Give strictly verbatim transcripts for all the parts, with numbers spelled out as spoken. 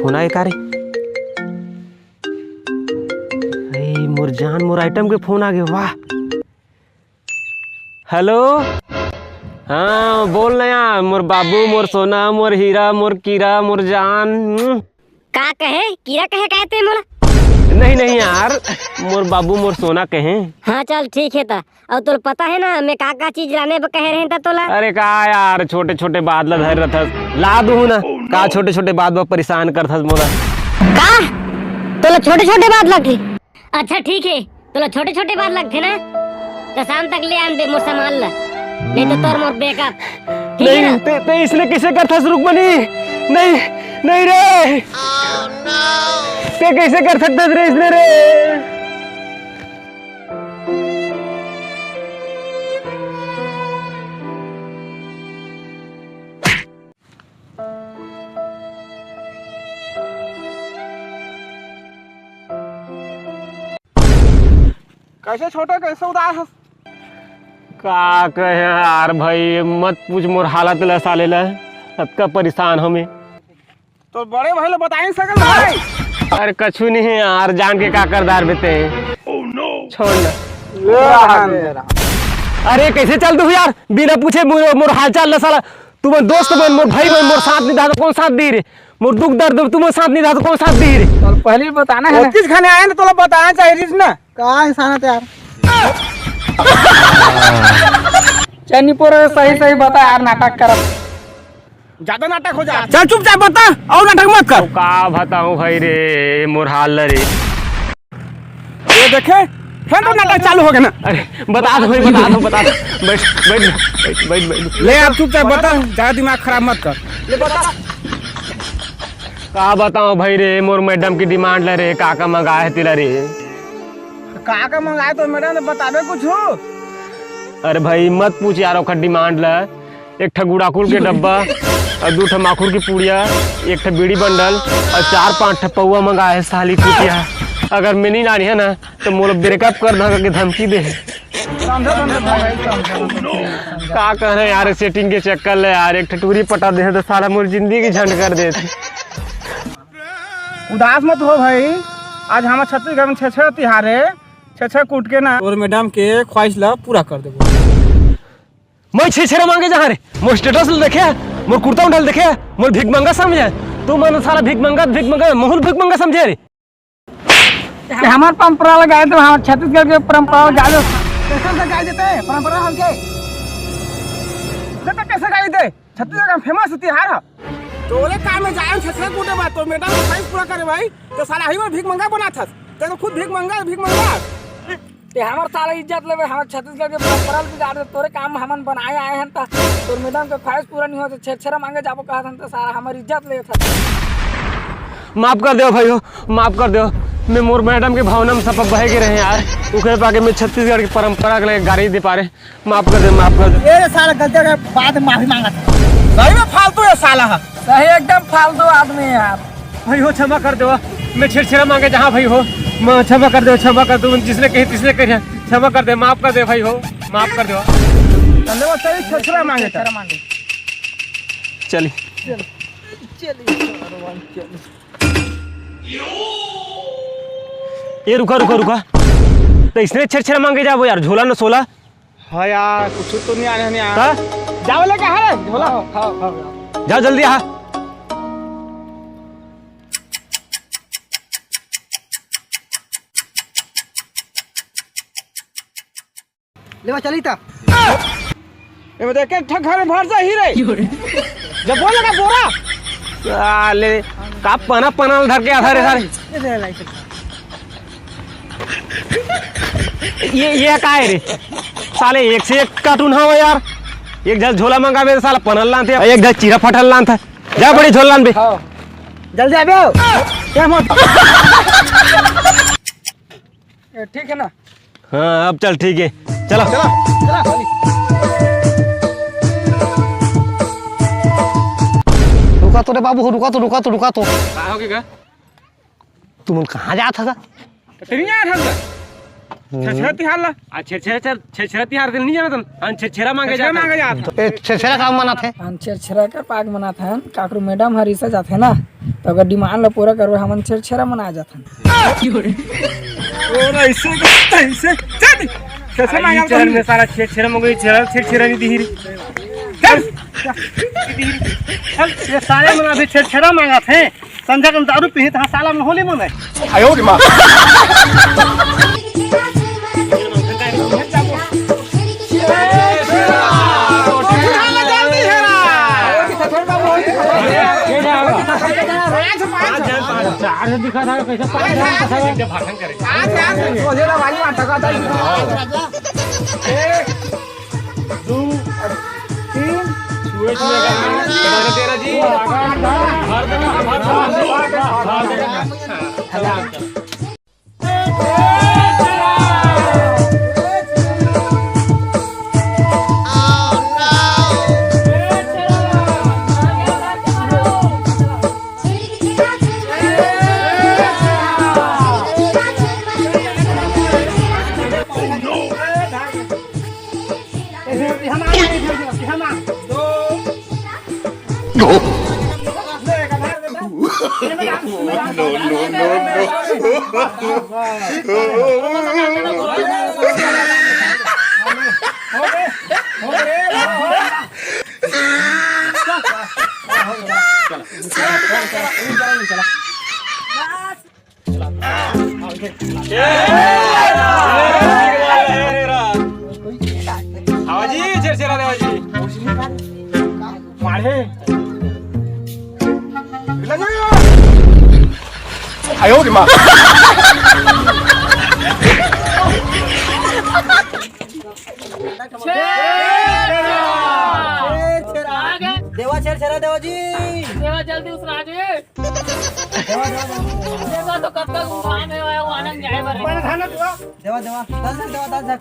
Phone आगे का रे? अरे मोर जान, मोर आइटम के फोन आगे, वाह। हेलो, हाँ बोल ना यार, मोर बाबू, मोर सोना, मोर हीरा, मोर कीरा, मोर जान। हम्म। का कहे? कीरा कहे, कहे ते मोला? नहीं नहीं यार, मोर बाबू मोर सोना कहे। हाँ चल ठीक हे त। अउ तोला पता हे ना मैं का का चीज लाने बर कहे रहें त तोला? अरे का यार, छोटे छोटे बात ला धर रथस, ला दूहूँ ना। का छोटे छोटे बात बर परेशान करथस मोला? का? तोला छोटे छोटे बात लगथे? अच्छा ठीक हे, तोला छोटे छोटे बात लगथे ना, त शाम तक ले आन दे मोर सामान ला, नहीं तो तोर मोर ब्रेकअप। ठीक हे नहीं, ना? ते, ते इसने कैसे करथस रुक्मणी? नहीं, नहीं रे। ते कैसे कर सकथस रे इसने रे? कैसे छोटे, कैसे उदास हस? का कहे यार भाई, मत पूछ मोर हालत ला साले ला, अतका परेशान हमें। तो बड़े भाई ला बताई सकल भाई। अरे कछु नहीं है यार, जान के का कर डार बेते। छोड़ ना। अरे कैसे चल तू यार, बिना पूछे मोर, मोर हाल चाल ला साला। तुमन दोस्त बन, मोर भाई बन, मोर साथ नहीं रहा तो कौन साथ दी रे? मोर दुख दर्द तुमन साथ नहीं रहा तो कौन साथ दी रे? चल पहले ही बताना है ना। ओतिस खाने आए ना, तोला बताना चाहिए ना। का इंसान है यार? चल निपोर, सही सही बता यार, नाटक करत। ज्यादा नाटक हो जा। चल चुपचाप बता, अउ नाटक मत कर। का बताऊं भाई रे, मोर हाल रे। ये देखे, फिर तो नाटक चालू हो गया ना। अरे बता दो भाई, बता दो, बता दो। बैठ, बैठ, बैठ, बैठ, बैठ। ले अब चुपचाप बता, ज्यादा दिमाग खराब मत कर। ले बता। का बताऊं भाई रे, मोर मैडम की डिमांड ला रे, का का मंगाए हे तेला रे। का का मंगाए तो मैडम ने बताबे कुछ? अरे भाई मत पूछ यार, ओखर डिमांड ला। एक ठा गुड़ाकुल के डब्बा अउ दू ठा माखुर की पुड़िया, एक ठा बीड़ी बंडल अउ चार पांच ठा पौवा मंगाए हे साली कुतिया। अगर मैं नहीं लानी है ना तो मोला ब्रेकअप कर दे के धमकी दे हे। का कहना यार, सेटिंग के चक्कर ले यार, एक ठा टूरी पटा दे हे तो साला मोर जिंदगी झंड कर दे। उदास मत हो भाई, आज हमर छत्तीसगढ़ में छेरछेरा तिहार हे। छेरछेरा कूट के ना तोर मैडम के ख्वाहिश ला पूरा कर देबो। मैं छेरछेरा मांगे जहाँ रे, मोर स्टेटस ला देखे, मोर कुर्ता उंडल देखे, मोर भिखमंगा समझे। तुमन साला भिखमंगा, भिखमंगा, महूँ ल भिखमंगा समझे रे। ते हमर परंपरा ला गाए तो हमर छत्तीसगढ़ के परंपरा ला गाए दो। कैसे गाए देते परंपरा हमके? कैसे गाए देते? छत्तीसगढ़ का फेमस तिहार ह। तोरे काम में जाए छेरछेरा कूटे बा, तो मैडम के ख्वाहिश पूरा करे भाई, तो साला ही में भिखमंगा बनाथस। ते तो खुद भिखमंगा, भिखमंगा। ते हमर साला इज्जत लेबे, हमर छत्तीसगढ़ के परंपरा ल बिगाड़ दे। तोरे काम में हमन बनाए आए हन त तोर मैडम के ख्वाहिश पूरा नहीं होत, छेरछेरा मांगे जाबो कहत हन त साला हमर इज्जत लेत हस। माफ कर देव भाई हो, माफ कर देव। मैं मोर मैडम के भावना में सपा बह के रहे यार, उखरे पाके मैं छत्तीसगढ़ के परंपरा के लिए गारी दे पारे। माफ कर दे, माफ कर दे। ये रे साला गलती हो गया, बाद में माफी मांगा था। सही में फालतू है साला। सही एकदम फालतू आदमी है यार। भाई हो क्षमा कर दो, मैं छेरछेरा मांगे जहाँ भाई हो, मैं क्षमा कर दो, क्षमा कर दो, जिसने कही तिसने कही, क्षमा कर दे, माफ कर दे भाई हो, माफ कर दो। चलो चल छेरछेरा मांगे था। चली। चल, चल, चल। ये रुका, रुका, रुका। तो इसने छेरछेरा मांगे जाबो यार, झोला न सोला। हाँ यार, कुछ तो नहीं आने, नहीं आने। का? जाओ लेके आ रे, झोला। हाँ, हाँ, हाँ। जाओ जल्दी आ। लेवा चली ता। एमे देख के ठक घर में भर जा ही रे। जब बोले ना बोरा। साले, का पना पना धर के आधा रे सारे। ये, ये का है रे? साले एक से एक कार्टून हवा यार। एक झल झोला मंगावे साला पनल लानथे, एक झल चीरा फटल लानथे। जा बड़ी झोला लान बे। हाँ। जल्दी आबे। क्या मत। ए, ठीक है ना? हाँ, अब चल ठीक है। चलो। चलो, चलो। रुका तो रे बाबू, रुका तो, रुका तो, रुका तो। का हो गया? तुमन कहाँ जात हस? तेरी यहाँ था। छेरछेरा तिहार ला। आ छेरछेरा, छेर-, छेरछेरा तिहार के नहीं जानत हन? हम छेरछेरा मांगे छेरछेरा जात हन। मांगे जात हन। ए, छेरछेरा का मनाथे? हम छेरछेरा का पाग मनाथन। काकरो मैडम हर रिसा जाथे ना, तो अगर डिमांड ला पूरा करबे, हमन छेरछेरा मनाए जाथन। और ऐसे, ऐसे, चल। छेरछेरा मांगे जात हन। साला छेरछेरा मांगे, छेरछेरा, छेरछेरा नहीं दिही रे। चल। चल, ये साले मन अभी छेरछेरा मांगत हे। संझा कन दारू पीही, तहाँ साला मन होली मनाए। आयो रे माँ। चार से दिखा था, कैसे पाँच हजार का था? एक दो भाषण करे। एक, दो, तीन। छुए, छुए का। तेरा जी। हर जगह, हर जगह, हर जगह। आवाजी, छेरछेरा देवाजी। मारे। आयो रे माँ। देवा छेरछेरा देवा जी। देवा जल्दी उस राजे। देवा, देवा, देवा। देवा तो कब तक उड़ान है, वो आनंद जाए बर। देवा, देवा, दस झक देवा, दस झक।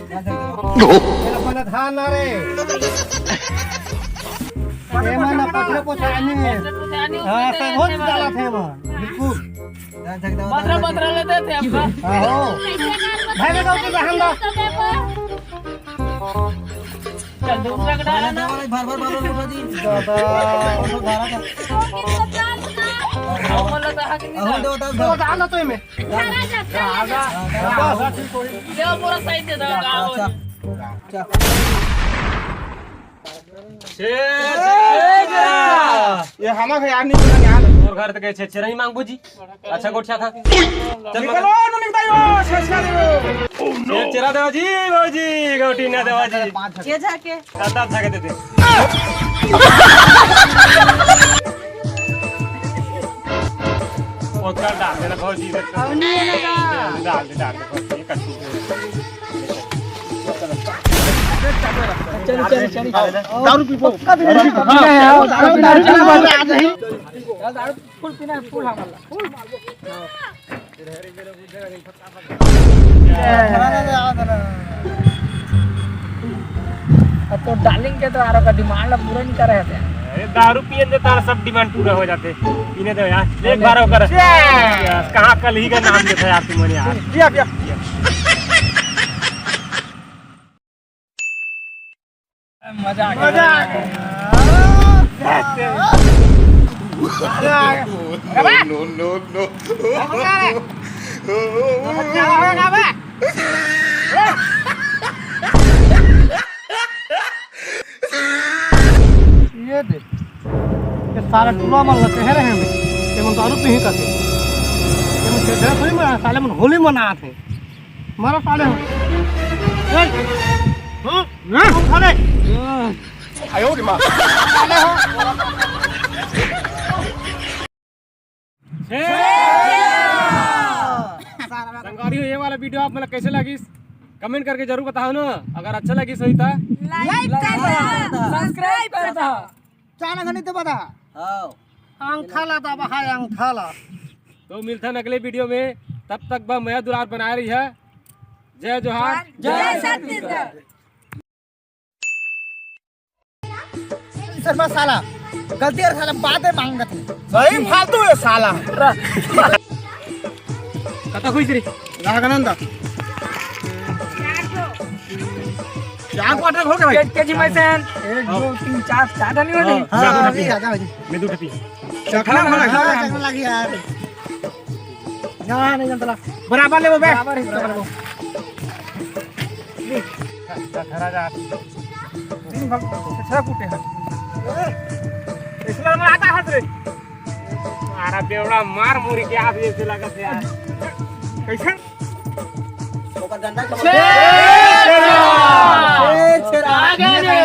दस झक देवा। ये लोग मन धान ना रे। ये मन पकड़े पोछानी है। हाँ, सब बहुत डाला थे वो। बिल्कुल। दस झक देवा, बतरा, दस झक। बतरा लेते थे आपका। हाँ, हो। भाई, मैं कहूँ तो हम लोग। चल, दूसरा का डाला ना। भर, भर, भर, भर, भर दी। दादा। वो तो धारा था। वो बोला था कि नहीं अहो, था? दो, दस, तो दो। डाल दो तो इनमें। ले, पूरा साइड दे दो, अच्छा, गाँव। अच्छा। अच्छा। छे, छे, छे। ये हमारे यार नहीं बना यार। और घर तक छे, छे नहीं मांग बूझी। अच्छा, गोठिया था। चल, निकलो, मगर। नु निकतायो, छेरछेरा देवो। छेरछेरा देवा जी, भौजी, गोठी ना देवा जी। ये जाके। दादा, जाके दे दे। ओतका डाल देना, भौजी। अब नहीं है ना। डाल दे, डाल दे, भौजी, ये कट्टू। चलो, चलो, चलो। दारू पीबो। कभी नहीं पीबो। हाँ। दारू, दारू, दारू, दारू, दारू। फुल पीना है, फुल हमारा, फुल। अब तो डार्लिंग के तो आरो का डिमांड ला पूरा नहीं करे थे। अरे दारू पिए तो तारा सब डिमांड पूरा हो जाते। पीने दो यार, एक बार होकर। Cheers। कहाँ कल ही का नाम देता यार तुमने यार। पिया, पिया। मजा आ गया। मजा आ गया। मजा आ गया। No, no, no, no। ये दे। ये सारा टुला मन लगे हैं रहे हैं। ये मन दारू पी ही करते। ये मन खेल थोड़ी मना, साले मन होली मनात हे। मारो साले हो। ए! हाँ? हाँ? तुम खा ले। आयो रे माँ। साले हो। संगवारी हो, ये वाला वीडियो आप मन ला कैसे लगिस, कमेंट करके जरूर बताओ ना। अगर अच्छा लगिस होई ता लाइक कर दो, सब्सक्राइब कर दो। चाना घनी तो बता। हाँ। अंगठा ला दबा है, अंगठा ला। तो मिलथन अगले वीडियो में, तब तक बा मया दुलार बनाए रही है। जय जोहार। जय छत्तीसगढ़। शर्मा साला, गलती कर साला, बातें मांगत है। सही फालतू है साला। कतक होइस रे? राहगनंदा। चार quarter हो गया भाई। एक केजी में से एक, दो, तीन, चार, चार डली हो गई। हाँ, हाँ, अभी आधा हो गई। मैं दू ठपी। चखना हाँ, लगी यार। ना, नहीं जानता। बराबर ले वो बे। बराबर ही, बराबर। तीन भाग, छह फुट है। इसमें हम आता हाथ रे। अरे बेवड़ा मार मुरी के आप ये से लगत यार। कैसे? ओकर डंडा के छेद! छेद, छेद। आ गए रे।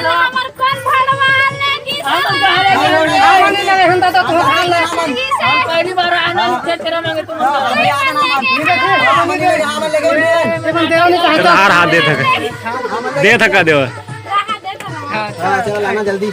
हमर कौन भड़वाल ने की हम कहा रे, हम नहीं लगे, हम दादा, तू हाथ ले। हम पहली बार आना, छेद तेरा मांगे तुम। हार हाथ दे थके। दे थका देवा। हाँ, चलो लाना जल्दी।